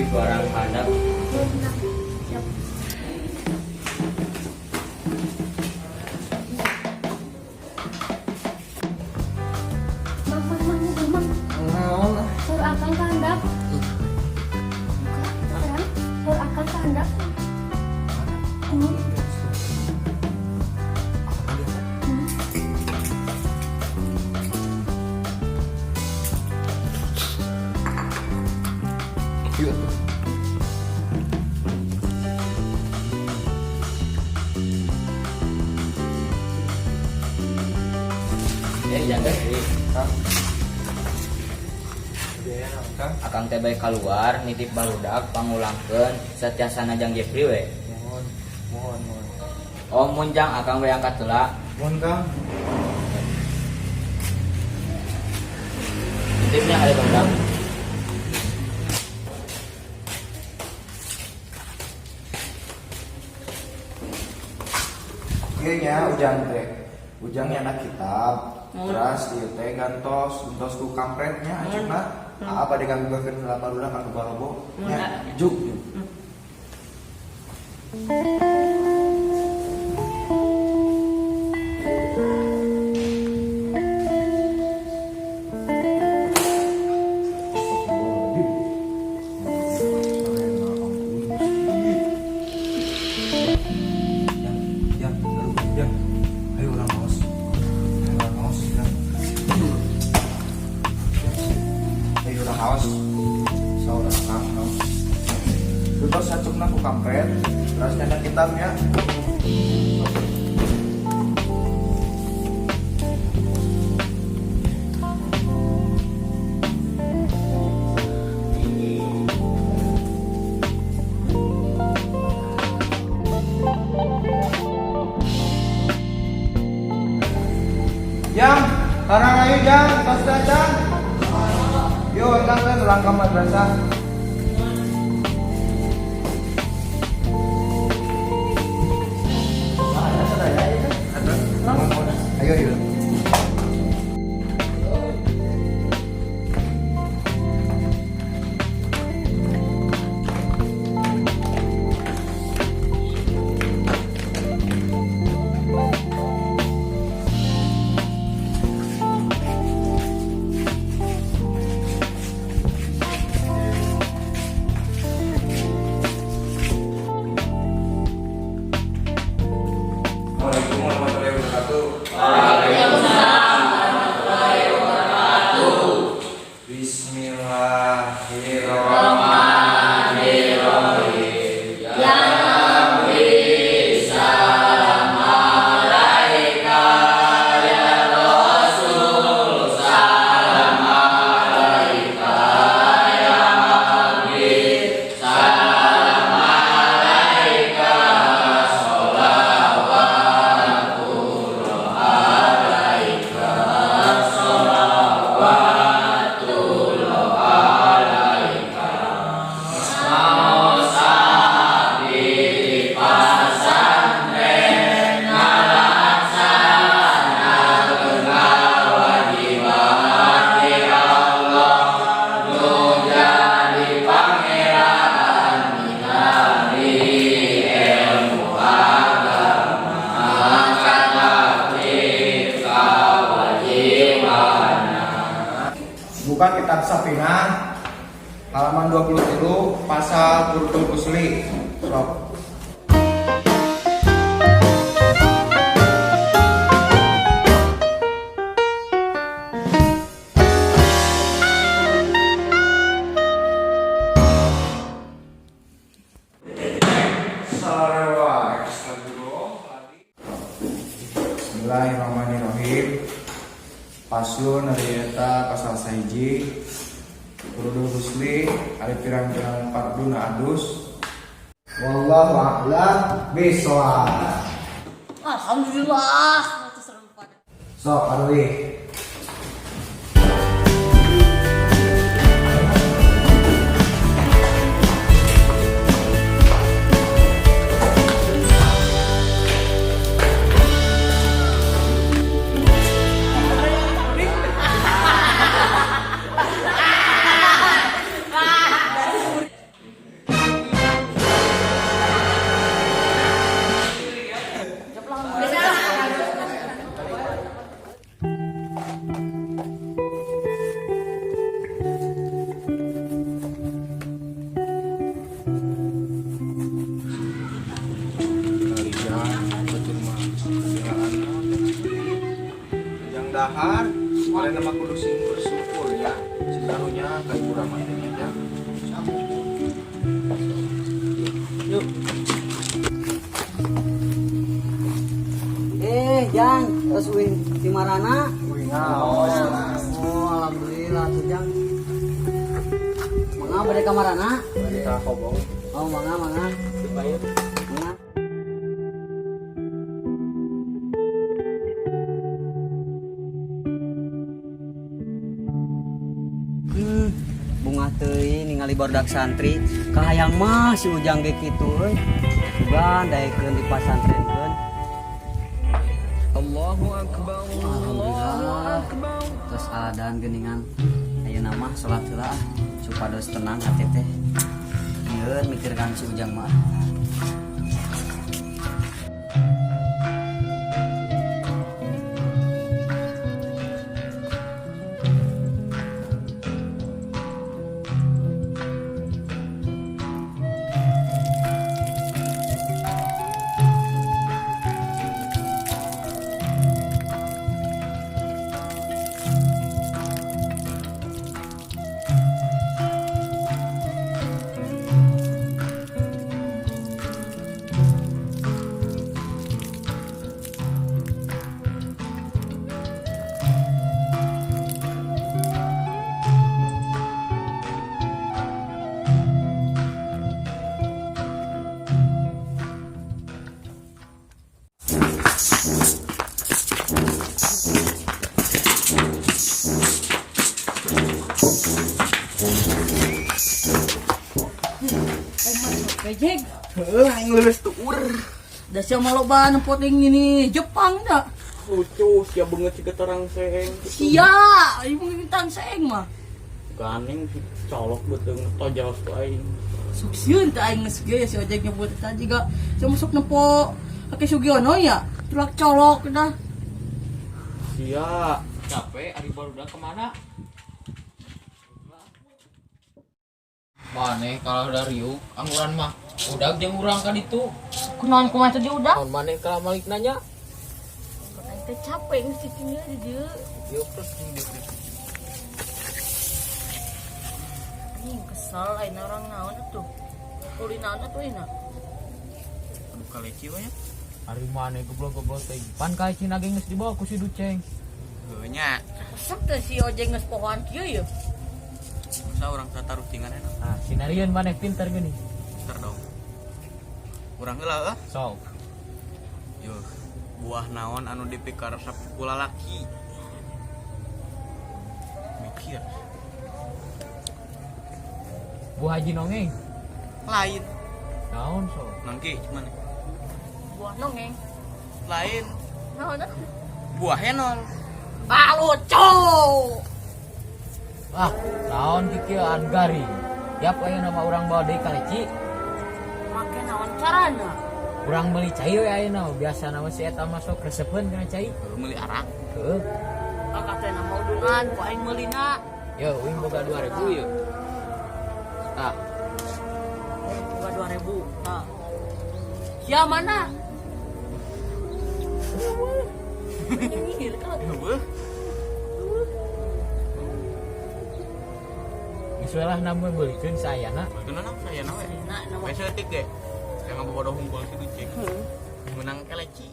Nitip barang handap. Siap. Mang, mang, mang, mang, mang. Naon? Saur akang ka handap. Buka, terang. Saur akang ka handap. Yuk. Eh, jangan Kang. Biaya naon, Kang? Akang teh bae keluar nitip barudak pangulangkeun satiasana jang Jepri we. Mohon, mohon, mohon. Oh, mun jang akang we angkat heula. Mohon, Kang. Nitipnya ada barudak. Ieu nya Ujang teh. Ujang anak kitab. Terus ieu teh gantos, gantos ku kampretnya acukna. Apa bade ngagugahkeun heula barudak kanggo barobo? Nya, juk, juk. Jang, jang, aduh, jang. Ayo urang ngaos. Ayo urang ngaos, jang. Ayo urang ngaos. Saur akang ngaos. Terus acukna ku kampret, terus nyana kitabnya. Jang, sekarang ayo Jang, tos datang. Yo, engkang kan ulang ke madrasah. Ah, ada sadaya ya kan? Ada. Ayo, ayo. Assalamualaikum warahmatullahi wabarakatuh. Waalaikumsalam warahmatullahi wabarakatuh. Bismillahirrahmanirrahim. Ya. Salam alaika ya Rasul, salam alaika ya Habib, salam alaika sholawatullah alaika, sholawatullah alaika. Maos abdi di pasantren ngalaksanakeun kewajiban ti Allah nu jadi pangeran milari ilmu agama kataktif kewajibanna. Buka kitab Safinah halaman 23 pasal Furdul Ghusli. Sok. Bismillahirrahmanirrahim. Faslun ari eta pasal 1 Furdul Ghusli ari pirang-pirang farduna adus. Wallahu a'lam bishawab. Alhamdulillah. Itu serem pada. Sok aduh. Dahar, manehna mah kudu sing bersyukur ya. Sing karunya ka ibu mah teh nya. Yuk. Eh, Jang, terus uing di marana? Uing ngaos. Oh, alhamdulillah tuh Jang. Mangga bade ka marana? Bade ka kobong. Oh, mangga mangga. Mangga. Bungah teuing ningali barudak santri, kahayang mah si Ujang ge kitu euy. Sugan daekeun dipasantrenkeun. Allahu Akbar. Alhamdulillah. Terus adan geuningan. Ayeuna mah salat heula ah, supados tenang hati teh. Lieun mikirkan si Ujang mah. Ejek, Heuh, aing leuleus tuur. Da sia mah loba nempoting ini Jepang da. Lucu, sia beungeut siga terang seng. Sia, ieu mah seng mah. Ganing colok beuteung tojol ku aing. Sok sieun teh aing geus ge si ojek nyebut eta jiga sia masuk nempo Kaki Sugiono ya, tulak colok dah. Sia, capek ari barudak kemana? Maneh kalau dari riuk angguran mah udah jeung urang kan itu. Kunaon kumaha teh udah? Naon maneh kalau malik nanya? Aing teh capek geus cicingnya di dieu. Yuk terus Anjing kesel aing orang naon atuh. Uli naon atuh aing. Aduh kaleci we nya. Ari maneh goblok-goblok teh. Pan ka Cina ge geus dibawa ku si Duceng. Heuh nya. Resep teh si ojek geus pohoan kieu ya. Masa urang tatarutingan enak. Ah, sinarieun maneh pinter geuning. Pinter dong. Urang heula heuh. Sok. Yuh, buah naon anu dipikaresep ku lalaki? Mikir. Buah Haji Nongeng. Lain. Naon sok? Naon ki cuman Buah nongeng. lain. Naon atuh? Buah henol. Ah lucu. Ah, naon kikieu an garing. Yap aya nama urang bawa deui kaleci. Make naon carana? Urang meuli cai we ayeuna biasa nama si eta masuk resepeun kana cai. Heuh, meuli arak. Heuh. Kakak teh nama udunan ku aing meulina. Yo, uing boga 2000 yeuh. Tah, Boga 2000. Tah. Sia mana? Nyihir kalau Heuh. Geus we lah namun beulikeun saayana. Kunaon saya we. Nah, nama We saeutik ge. Jangan bobodoh hungkul si Duceng. Menang kaleci.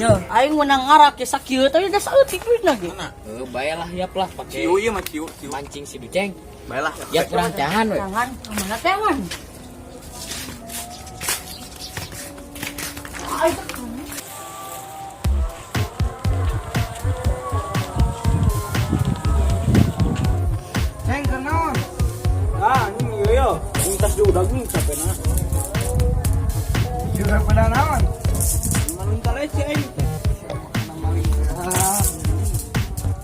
Yo, aing menang ngarak ya sakieu tapi da saeutik duitna ge. Mana? Heuh, bae lah yap lah pake Ciu ieu mah ciu, ciu. mancing si Duceng. Bae lah. Yap urang cangan we. Jangan, mana teh man? Aing teh Ceng kenaon? Ah, ini yo yo. Ini tas di udah nih capek nah. Juga pada naon? Maling kaleci aing teh.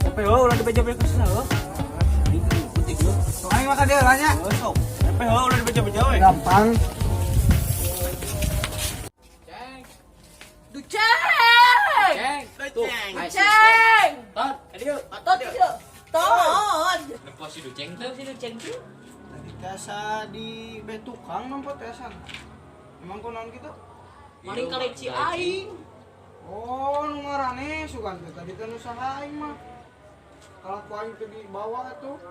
Capek heuh ulah dibeja-beja ke sana heuh. Ini kan putih heuh. Sok aing mah ka dieu lah nya. Heuh sok. Capek heuh ulah dibeja-beja we. Gampang. Ceng, Duceng. Ceng. Tuh, Duceng. Tot, aduh. Tot ieu. Tot. Nempo si Duceng teh. Si Duceng tuh. Tadi tiasa di be tukang nempo tiasa. Emang kunaon kitu? Maling kaleci aing. Oh, nu ngarane sugan teh tadi teh nu saha aing mah. Kalau ku aing teh dibawa atuh.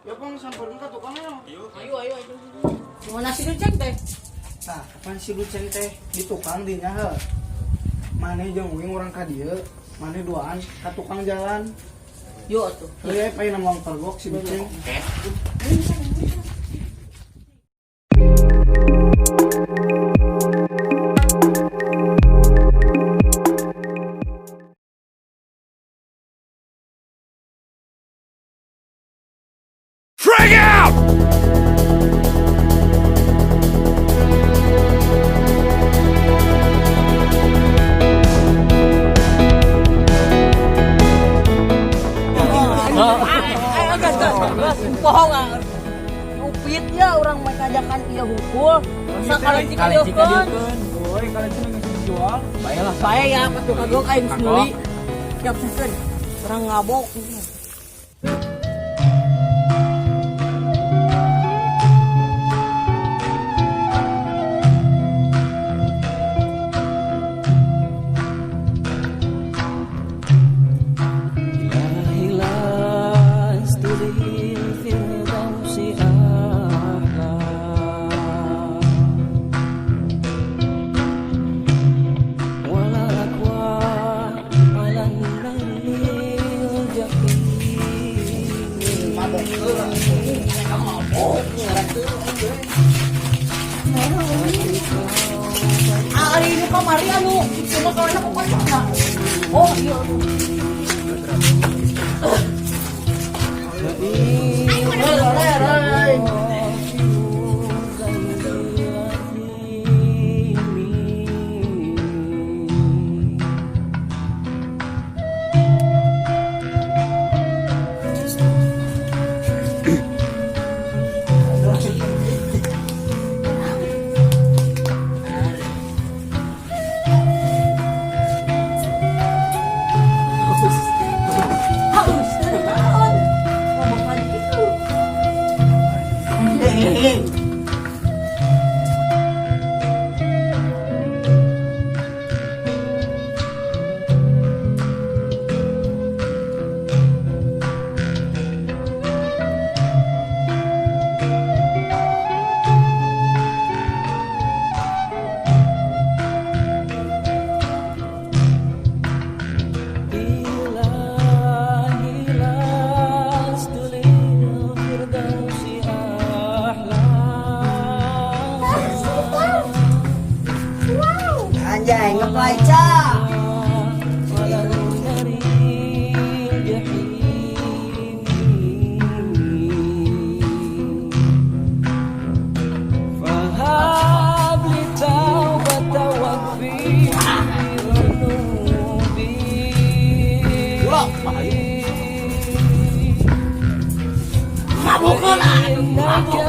Ya pang sampeurkeun ka tukang ya. Ayo ayo ayo. Gimana si Duceng teh? Tah, kapan si Duceng teh di tukang dinya heuh. Maneh jeung uing urang ka dieu, maneh duaan ka tukang jalan. Yo atuh. Heuh ya paina moal pergok si Duceng. Frag out! Ayo gas gas gas bohong ah. Upit ya orang mah ngajakan ieu hukul. Masa kaleci kadeukeun. Woi, kaleci nu geus dijual. Baiklah. Bae ya atuh kagok aing geus meuli. Siap sikeun. Urang ngabok. Ari nu kamari anu cuma kawana ku kocokna. Oh iya. Haus naon? Ngomong gitu. Anjay, ngeplay ca. Mabuk lah, mabuk.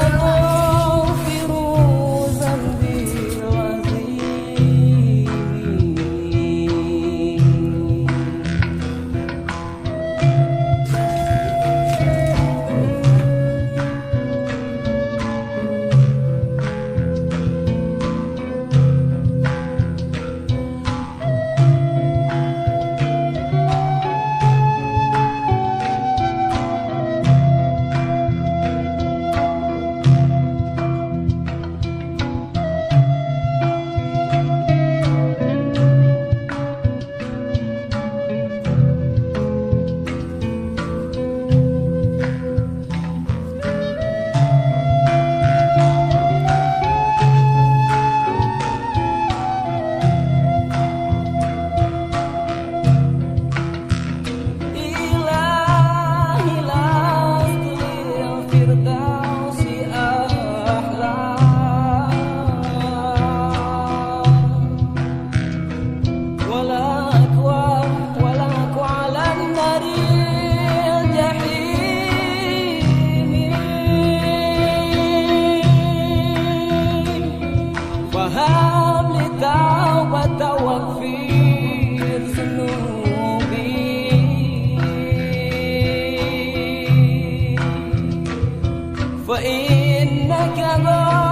Dina kabor.